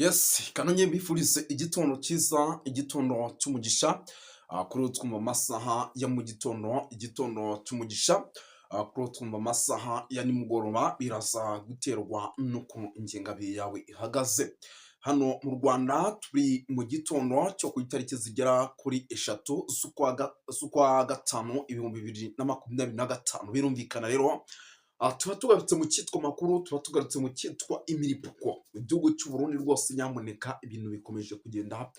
Yes, kanonye mbifurize igitondo cyiza, igitondo cy'umugisha, kuri ubu twumva amasaha ya mu gitondo, igitondo cy'umugisha, kuri ubu twumva amasaha ya nimugoroba, biraza guterwa n'uko ingengabihe yawe ihagaze. Hano mu Rwanda turi mu gitondo cyo ku itariki zigera kuri 3 z'ukwa gatanu 2025. Birumvikana rero, tuba tugarutse mu cyitwa makuru, tuba tugarutse mu cyitwa imiripuko. Mu gihugu cy'u Burundi rwose nyamuneka ibintu bikomeje kugenda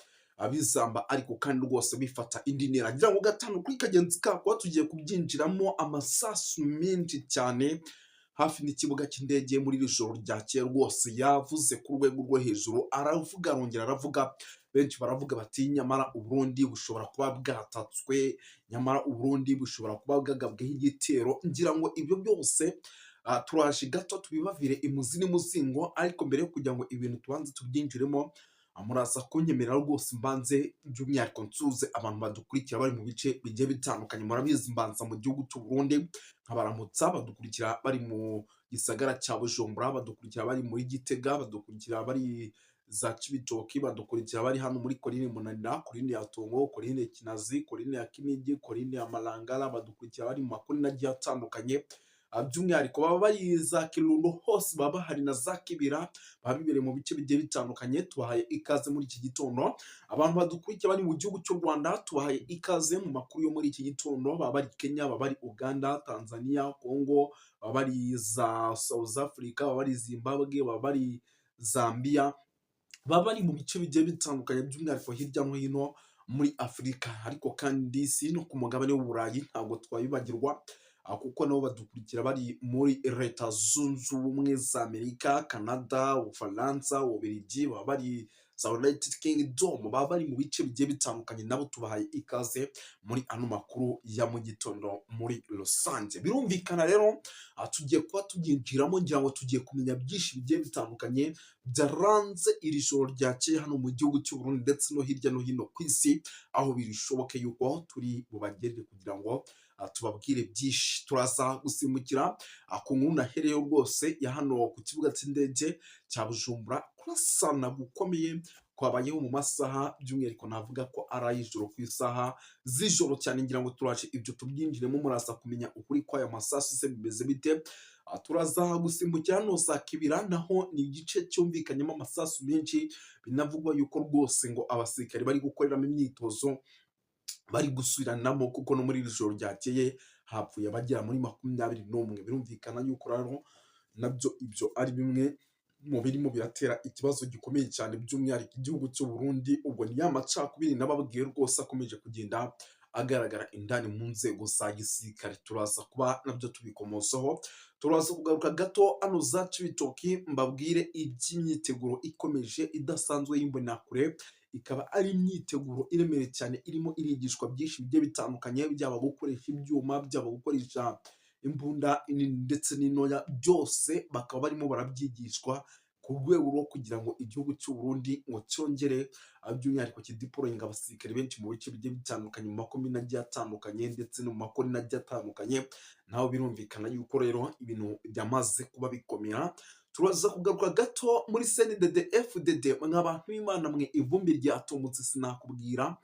bizamba, ariko kandi rwose bifata indi ntera. Ngira ngo gatanu kuri kagenzi kako tugiye kubyinjiramo, amasasu menshi cyane hafi n'ikibuga cy'indege muri iri joro ryakeye rwose yavuze ku rwego rwo hejuru, aravuga, arongera aravuga. Benshi baravuga bati: "Nyamara Uburundi bushobora kuba bwatatswe, nyamara Uburundi bushobora kuba bwagabweho igitero." Ngira ngo ibyo byose turaje gato tubibavire imuzi n'imuzingo, ariko mbere yo kugira ngo ibintu tubanze tubyinjiremo, muraza kunyemerera rwose mbanze by'umwihariko nsuhuze abantu badukurikira bari mu bice bigiye bitandukanye. Murabizi, mbanza mu gihugu cy'u Burundi nkabaramutsa, badukurikira bari mu gisagara cya Bujumbura, badukurikira bari muri Gitega, badukurikira bari za Cibitoki, badukurikira bari hano muri Colline Munanira, Colline ya Tongo, Colline Kinazi, Colline ya Kinigi, Colline ya Marangara, badukurikira bari mu makolini agiye atandukanye. By'umwihariko baba bari za Kirundo hose, baba bahari na za Kibira, baba bibereye mu bice bigiye bitandukanye. Tubahaye ikaze muri iki gitondo. Abantu badukurikira bari mu gihugu cy'u Rwanda, tubahaye ikaze mu makuru yo muri iki gitondo. Baba bari Kenya, baba bari Uganda, Tanzania, Congo, baba bari za South Africa, baba bari Zimbabwe, baba bari Zambia, baba bari mu bice bigiye bitandukanye, by'umwihariko hirya no hino muri Afurika, ariko kandi si no ku mugabane w'Uburayi ntabwo twabibagirwa, kuko nabo badukurikira bari muri Leta Zunze Ubumwe za Amerika, Canada, Ubufaransa, Ububiligi, baba bari za United Kingdom, baba bari mu bice bigiye bitandukanye. Nabo tubahaye ikaze muri ano makuru ya mu gitondo muri rusange. Birumvikana rero, tugiye kuba tubyinjiramo. Ngira ngo tugiye kumenya byinshi bigiye bitandukanye byaranze iri joro ryakeye hano mu gihugu cy'u Burundi ndetse no hirya no hino ku isi, aho bishoboke yuko turi bubagerere kugira ngo tubabwire byinshi. Turaza gusimbukira ku nkuru nahereyeho rwose ya hano ku kibuga cy'indege cya Bujumbura, kurasana gukomeye kwabayeho mu masaha, by'umwihariko navuga ko ari ay'ijoro, ku isaha z'ijoro cyane. Ngira ngo turaje ibyo tubyinjiremo, muraza kumenya ukuri kw'aya masasu, se bimeze bite? Turaza gusimbukira hano za Kibira, naho ni igice cyumvikanyemo amasasu menshi, binavugwa yuko rwose ngo abasirikare bari gukoreramo imyitozo bari gusubiranamo, kuko no muri iri joro ryakeye hapfuye abagera muri 21. Birumvikana yuko rero nabyo ibyo ari bimwe mu birimo biratera ikibazo gikomeye cyane, by'umwihariko igihugu cy'u Burundi. Ubwo ni ya macakubiri nababwiye rwose akomeje kugenda agaragara indani mu nzego za gisirikare. Turaza kuba nabyo tubikomozaho. Turaza kugaruka gato hano za Cibitoki, mbabwire iby'imyiteguro ikomeje idasanzwe y'imbonakure, ikaba ari imyiteguro iremereye cyane, irimo irigishwa byinshi bigiye bitandukanye, byaba gukoresha ibyuma, byaba gukoresha imbunda nini ndetse n'intoya, byose bakaba barimo barabyigishwa ku rwego rwo kugira ngo igihugu cy'u Burundi ngo cyongere by'umwihariko kideployinga abasirikare benshi mu bice bigiye bitandukanye, mu makomine agiye atandukanye ndetse no mu makorine agiye atandukanye. Naho birumvikana yuko rero ibintu byamaze kuba bikomera. Turaza kugaruka gato muri CNDD FDD. Mwa b'Imana mwe, ivumbi ryatumutse sinakubwira.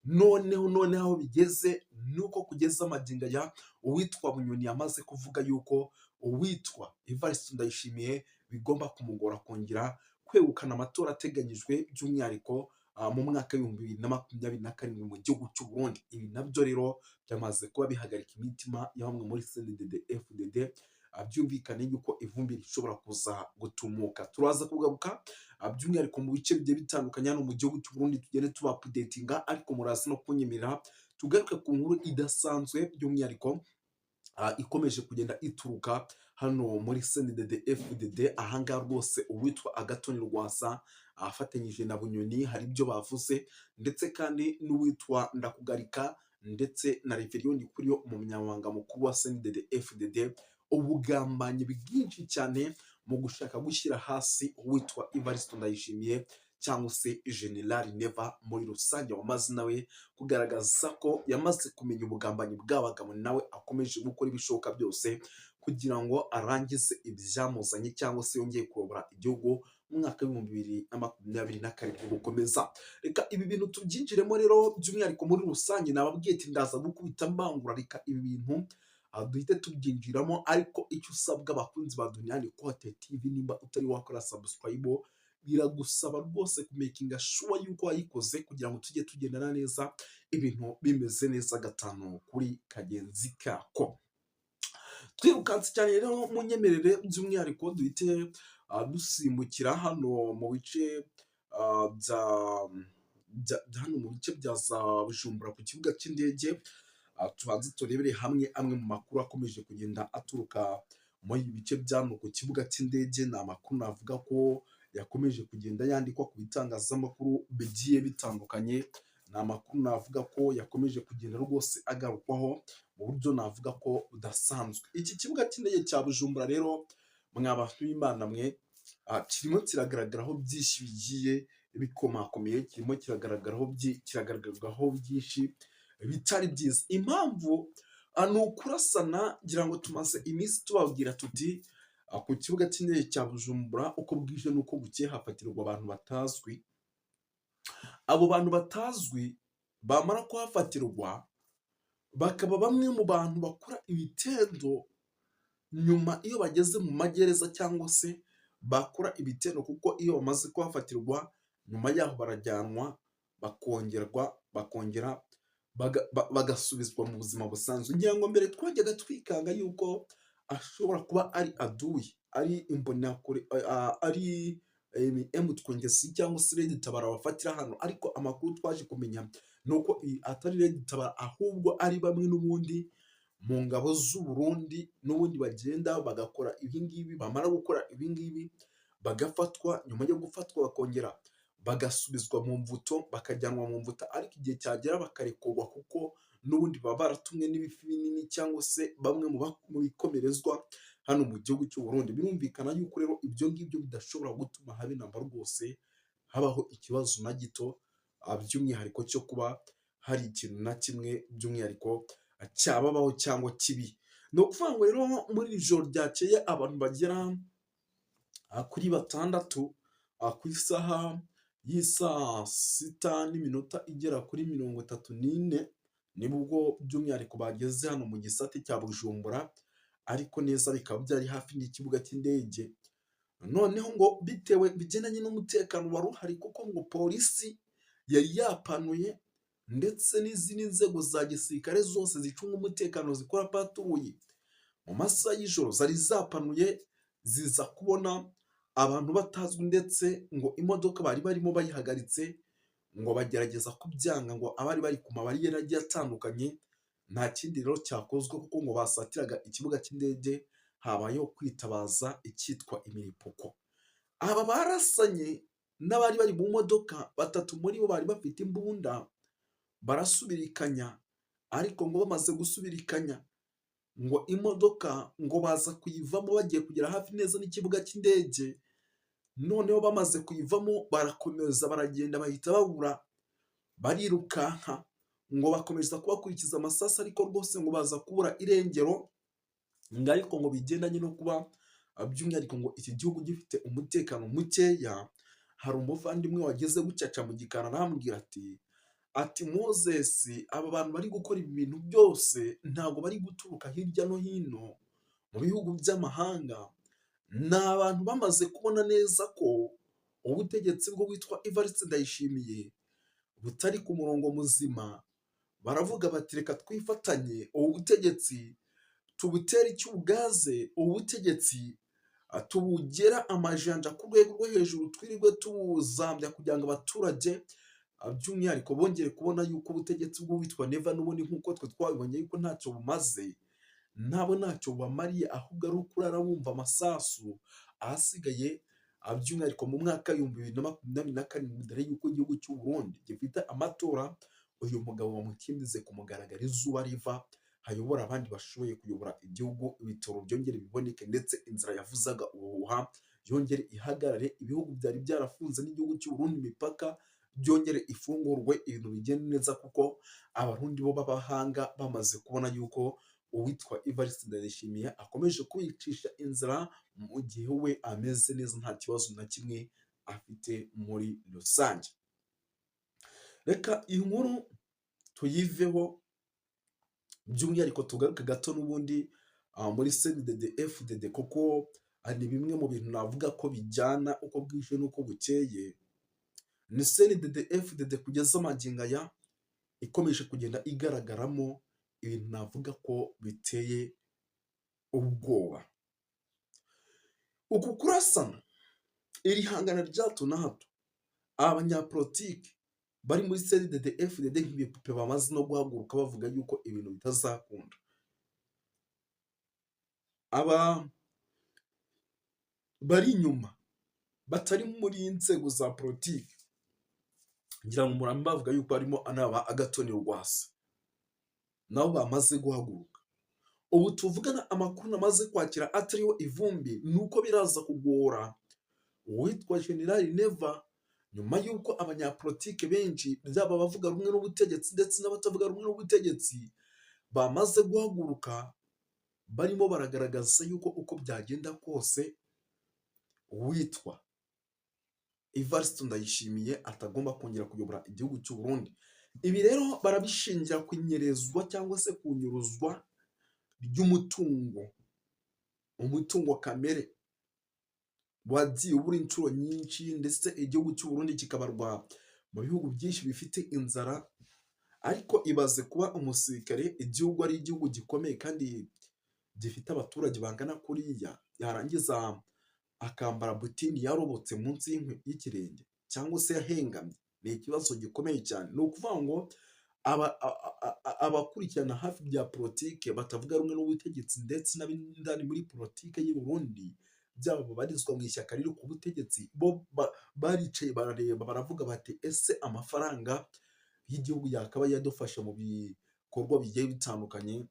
Noneho aho bigeze nuko kugeza amagingo aya uwitwa Bunyoni yamaze kuvuga yuko uwitwa Evariste Ndayishimiye bigomba kumugora kongera kwegukana amatora ateganyijwe, by'umwihariko mu mwaka w'2027 mu gihugu cy'u Burundi. Ibi nabyo rero byamaze kuba bihagarika imitima ya bamwe muri CNDD FDD. Byumvikane yuko ivumbi rishobora kuza gutumuka. Turaza kugaruka by'umwihariko mu bice bigiye bitandukanye hano mu gihugu cy'u Burundi, tugende tuba updatinga, ariko muraza no kunyemerera tugaruke ku nkuru idasanzwe, by'umwihariko ikomeje kugenda ituruka hano muri CNDD FDD. Ahangaha rwose uwitwa Agathon Rwasa afatanyije na Bunyoni hari ibyo bavuze, ndetse kandi n'uwitwa Ndakugarika ndetse na Reverien Ndikuriyo, umunyamabanga mukuru wa CNDD FDD, ubugambanyi bwinshi cyane mu gushaka gushyira hasi uwitwa Evariste Ndayishimiye cyangwa se General Neva muri rusange, wamaze nawe kugaragaza ko yamaze kumenya ubugambanyi bw'abagabo, nawe akomeje gukora ibishoboka byose kugira ngo arangize ibyamuzanye cyangwa se yongeye kuyobora igihugu. mu mwaka w'2027 gukomeza. Reka ibi bintu tubyinjiremo rero by'umwihariko muri rusange. Nababwiye ati ndaza gukubita mbangura, reka ibi bintu duhite tubyinjiramo. Ariko icyo usabwa, abakunzi ba Duniani Kote TV, nimba utari wakora subscribe, biragusaba rwose kumakinga sure yuko wayikoze kugira ngo tujye tugendana neza, ibintu bimeze neza gatanu kuri kagenzi kako. Twirukanse cyane rero, munyemerere by'umwihariko duhite dusimbukira hano mu bice bya hano mu bice bya za Bujumbura ku kibuga cy'indege, tubanze turebere hamwe amwe mu makuru akomeje kugenda aturuka muri ibi bice bya hano ku kibuga cy'indege. Ni amakuru navuga ko yakomeje kugenda yandikwa ku bitangazamakuru bigiye bitandukanye, ni amakuru navuga ko yakomeje kugenda rwose agarukwaho mu buryo navuga ko budasanzwe. Iki kibuga cy'indege cya Bujumbura rero, mwa bantu b'Imana mwe, kirimo kiragaragaraho byinshi bigiye bikomakomeye, kirimo kiragaragaraho byinshi bitari byiza. Impamvu ni ukurasana. Ngira ngo tumaze iminsi tubabwira tuti ku kibuga cy'indege cya Bujumbura uko bwije n'uko bukeye hafatirwa abantu batazwi. Abo bantu batazwi bamara kuhafatirwa bakaba bamwe mu bantu bakora ibitendo nyuma iyo bageze mu magereza, cyangwa se bakora ibitendo kuko iyo bamaze kuhafatirwa nyuma yaho barajyanwa bakongerwa bakongera bagasubizwa mu buzima busanzwe. Ngira ngo mbere twajyaga twikanga yuko ashobora kuba ari aduyi, ari imbonerakure, ari M23 cyangwa se RED Tabara bafatira hano, ariko amakuru twaje kumenya ni uko iyi atari RED Tabara, ahubwo ari bamwe n'ubundi mu ngabo z'u Burundi n'ubundi bagenda bagakora ibi ngibi, bamara gukora ibi ngibi bagafatwa, nyuma yo gufatwa bakongera bagasubizwa mu mvuto, bakajyanwa mu mvuto, ariko igihe cyagera bakarekurwa kuko n'ubundi baba baratumwe n'ibifi binini cyangwa se bamwe mu bikomerezwa hano mu gihugu cy'u Burundi. Birumvikana yuko rero ibyo ngibyo bidashobora gutuma habe namba rwose habaho ikibazo na gito, by'umwihariko cyo kuba hari ikintu na kimwe by'umwihariko cyababaho cyangwa kibi. Ni ukuvuga ngo rero muri iri joro ryakeye abantu bagera kuri batandatu, ku isaha y'isaa sita n'iminota igera kuri 34, nibwo by'umwihariko bageze hano mu gisate cya Bujumbura, ariko neza bikaba byari hafi n'ikibuga cy'indege. Noneho ngo bitewe bigendanye n'umutekano wari uhari, kuko ngo polisi yari yapanuye ndetse n'izindi nzego za gisirikare zose zicunga umutekano zikora patrouille mu masaha y'ijoro zari zapanuye, ziza kubona abantu batazwi, ndetse ngo imodoka bari barimo bayihagaritse, ngo bagerageza kubyanga, ngo abari bari ku mabariyeri agiye atandukanye. Nta kindi rero cyakozwe kuko ngo basatiraga ikibuga cy'indege, habayeho kwitabaza icyitwa imiripuko. Aba barasanye n'abari bari mu modoka, batatu muri bo bari bafite imbunda, barasubirikanya, ariko ngo bamaze gusubirikanya ngo imodoka ngo baza kuyivamo bagiye kugera hafi neza n'ikibuga cy'indege. Noneho bamaze kuyivamo barakomeza baragenda, bahita babura, barirukanka, ngo bakomeza kubakurikiza amasasu, ariko rwose ngo baza kubura irengero. Ngo ariko ngo bigendanye no kuba by'umwihariko ngo iki gihugu gifite umutekano mukeya. Hari umuvandimwe wageze gutya mu gikari arambwira ati: "Moses, aba bantu bari gukora ibi bintu byose ntabwo bari guturuka hirya no hino mu bihugu by'amahanga, ni abantu bamaze kubona neza ko ubutegetsi bwo witwa Evariste Ndayishimiye butari ku murongo muzima, baravuga bati reka twifatanye ubu butegetsi tubutere icyugaze, ubu butegetsi tubugera amajanja ku rwego rwo hejuru, twirirwe tubuzambya kugira ngo abaturage by'umwihariko bongere kubona yuko ubutegetsi bw'uwitwa Neva n'ubundi nk'uko twe twabibonye yuko ntacyo bumaze, nabo ntacyo bubamariye, ahubwo ari ukurara bumva amasasu." Ahasigaye by'umwihariko mu mwaka w'2027, dore yuko igihugu cy'u Burundi gifite amatora, uyu mugabo bamukimbize ku mugaragaro izuba riva, hayobora abandi bashoboye kuyobora igihugu, ibitoro byongere biboneke, ndetse inzara yavuzaga ubuhuha yongere ihagarare, ibihugu byari byarafunze n'igihugu cy'u Burundi imipaka byongere ifungurwe, ibintu bigende neza, kuko Abarundi bo b'abahanga bamaze kubona yuko Uwitwa Evariste Ndayishimiye akomeje kwicisha inzara, mu gihe we ameze neza, nta kibazo na kimwe afite muri rusange. Reka iyi nkuru tuyiveho, by'umwihariko tugaruke gato n'ubundi muri CNDD FDD, kuko ni bimwe mu bintu navuga ko bijyana uko bwije n'uko bukeye. Ni CNDD FDD kugeza magingo aya ikomeje kugenda igaragaramo ibintu navuga ko biteye ubwoba. Uku kurasana, iri hangana rya hato na hato, abanyapolitiki bari muri CNDD FDD nk'ibipupe bamaze no guhaguruka bavuga yuko ibintu bitazakunda. Aba bari inyuma batari muri nzego za politiki, ngira ngo muramba bavuga yuko harimo n'aba Agathon Rwasa, nabo bamaze guhaguruka. Ubu tuvugana, amakuru namaze kwakira atariho ivumbi ni uko biraza kugora uwitwa General Neva, nyuma y'uko abanyapolitike benshi, byaba abavuga rumwe n'ubutegetsi ndetse n'abatavuga rumwe n'ubutegetsi, bamaze guhaguruka barimo baragaragaza yuko uko byagenda kose uwitwa Evariste Ndayishimiye atagomba kongera kuyobora igihugu cy'u Burundi. Ibi rero barabishingira ku inyerezwa cyangwa se kunyuruzwa ry'umutungo, umutungo kamere wagiye ubura inshuro nyinshi, ndetse igihugu cy'u Burundi kikabarwa mu bihugu byinshi bifite inzara. Ariko ibaze kuba umusirikare, igihugu ari igihugu gikomeye kandi gifite abaturage bangana kuriya, yarangiza akambara butini yarobotse munsi y'ikirenge cyangwa se yahengamye. Ni ikibazo gikomeye cyane. Ni ukuvuga ngo abakurikirana hafi bya politike batavuga rumwe n'ubutegetsi ndetse n'ab'indani muri politike y'u Burundi, byaba babarizwa mu ishyaka riri ku butegetsi, bo baricaye barareba, baravuga bati: "Ese amafaranga y'igihugu yakaba yadufasha mu bikorwa bigiye bitandukanye,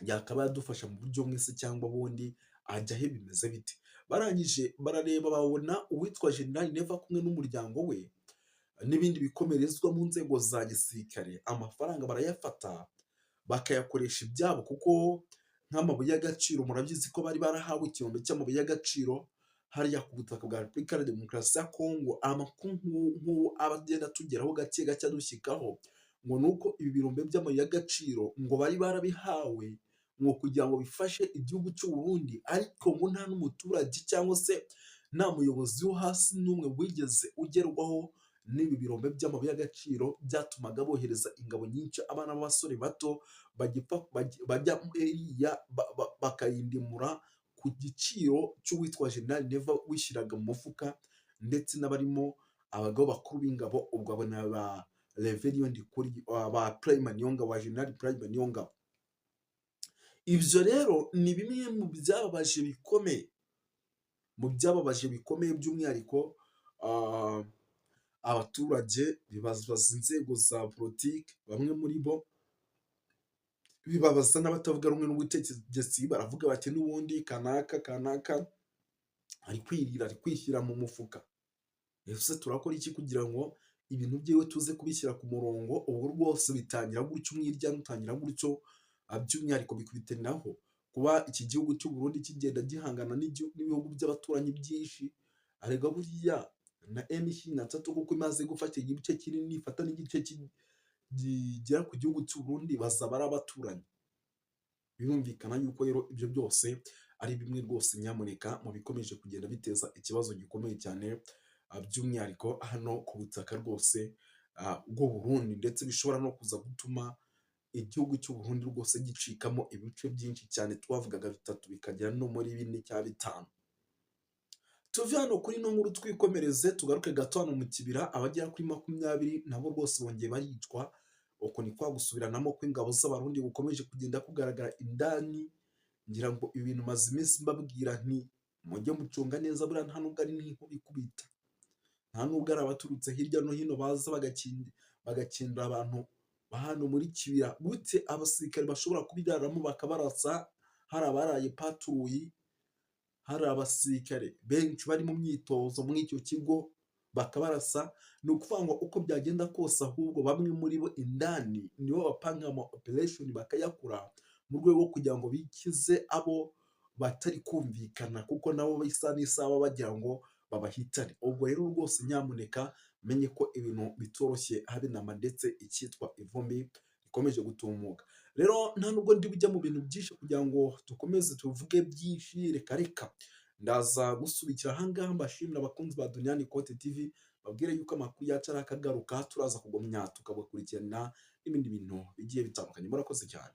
yakaba yadufasha mu buryo bumwe se cyangwa ubundi, ajya he? Bimeze bite?" Barangije barareba, babona uwitwa General Neva kumwe n'umuryango we n'ibindi bikomerezwa mu nzego za gisirikare, amafaranga barayafata bakayakoresha ibyabo, kuko nk'amabuye y'agaciro murabizi ko bari barahawe ikirombe cy'amabuye y'agaciro hariya ku butaka bwa Repubulika ya Demokarasi ya Kongo. Amakuru nk'ubu aba agenda atugeraho gake gake adushyikaho ngo ni uko ibi birombe by'amabuye y'agaciro ngo bari barabihawe ngo kugira ngo bifashe igihugu cy'u Burundi, ariko ngo nta n'umuturage cyangwa se nta muyobozi wo hasi n'umwe wigeze ugerwaho n'ibi birombe by'amabuye y'agaciro, byatumaga bohereza ingabo nyinshi, abana b'abasore bato bagipfa bajya iriya bakayindimura ku giciro cy'uwitwa General Neva wishyiraga mu mufuka, ndetse n'abarimo abagabo bakuru b'ingabo, ubwo abo ni ba Reverien Ndikuri, ba Prime Niyongabo, ba General Prime Niyongabo. Ibyo rero ni bimwe mu byababaje bikomeye, mu byababaje bikomeye by'umwihariko abaturage, bibabaza inzego za politiki bamwe muri bo, bibabaza n'abatavuga rumwe n'ubutegetsi. Baravuga bati: "N'ubundi kanaka kanaka ari kwirira, ari kwishyira mu mufuka. Ese turakora iki kugira ngo ibintu byiwe tuze kubishyira ku murongo?" Ubwo rwose bitangira gutyo, umwiryane utangira gutyo. By'umwihariko bikubitiraho kuba iki gihugu cy'u Burundi kigenda gihangana n'ibihugu by'abaturanyi byinshi. Arega buriya na M23, kuko imaze gufata igice kinini, ifata n'igice kigera ku gihugu cy'u Burundi, bazaba ari abaturanyi. Birumvikana yuko rero ibyo byose ari bimwe rwose nyamuneka mu bikomeje kugenda biteza ikibazo gikomeye cyane, by'umwihariko hano ku butaka rwose bw'u Burundi, ndetse bishobora no kuza gutuma igihugu cy'u Burundi rwose gicikamo ibice byinshi cyane, twavugaga bitatu bikagera no muri bine cyangwa bitanu. Tuve hano kuri ino nkuru, twikomereze, tugaruke gato hano mu Kibira. Abagera kuri 20 nabo rwose bongeye baricwa. Uko ni kwa gusubiranamo kw'ingabo z'Abarundi gukomeje kugenda kugaragara indani. Ngira ngo ibintu maze iminsi mbabwira nti: "Mujye mucunga neza." Buriya nta nubwo ari n'inkuba ikubita, nta nubwo ari abaturutse hirya no hino baza bagakindura abantu ba hano muri Kibira. Gute abasirikare bashobora kubiraramo bakabarasa, hari abaraye patrouille, hari abasirikare benshi bari mu myitozo muri icyo kigo, bakabarasa? Ni ukuvuga ngo uko byagenda kose, ahubwo bamwe muri bo indani nibo bapanga ama operation bakayakora. mu rwego rwo kugira ngo bikize abo batari kumvikana, kuko nabo isaha n'isaha baba bagira ngo babahitane. Ubwo rero rwose nyamuneka menye ko ibintu bitoroshye habe namba, ndetse icyitwa ivumbi rikomeje gutumuka. Rero nta nubwo ndi bujya mu bintu byinshi kugira ngo dukomeze tuvuge byinshi, reka reka, ndaza gusubikira ahangaha. Mbashimira abakunzi ba Duniyani Kote TV, babwire yuko amakuru yacu ari akagaruka, turaza kugumya tukabakurikirana n'ibindi bintu bigiye bitandukanye. Murakoze cyane.